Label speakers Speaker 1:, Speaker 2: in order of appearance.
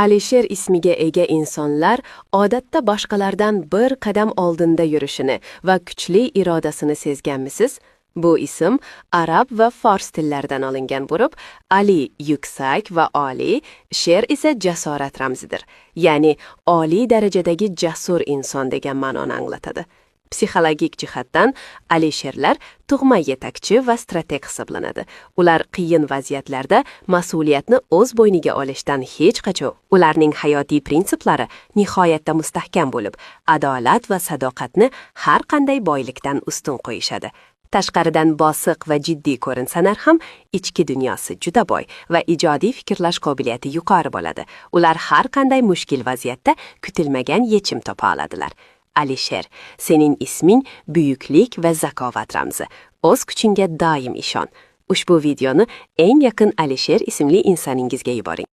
Speaker 1: Alisher ismiga ega insonlar odatda boshqalardan bir qadam oldinda yurishini va kuchli irodasini sezganmisiz? Bu ism arab va fors tillaridan olingan bo'lib, Ali yuksak va oliy, Sher esa jasorat ramzidir. Ya'ni oliy darajadagi jasur inson degan ma'noni anglatadi. Psixologik jihatdan Alisherlar tug'ma yetakchi va strateg hisoblanadi. Ular qiyin vaziyatlarda mas'uliyatni o'z bo'yniga olishdan hech qachon. Ularning hayotiy prinsiplari nihoyatda mustahkam bo'lib, adolat va sadoqatni har qanday boylikdan ustun qo'yishadi. Tashqaridan bosiq va jiddiy ko'rinsalar ham, ichki dunyosi juda boy va ijodiy fikrlash qobiliyati yuqori bo'ladi. Ular har qanday mushkul vaziyatda kutilmagan yechim topa oladilar. Alisher, sening isming buyuklik va zakovat ramzi. O'z kuchingga doim ishon. Ushbu videoni eng yaqin Alisher ismli insoningizga yuboring.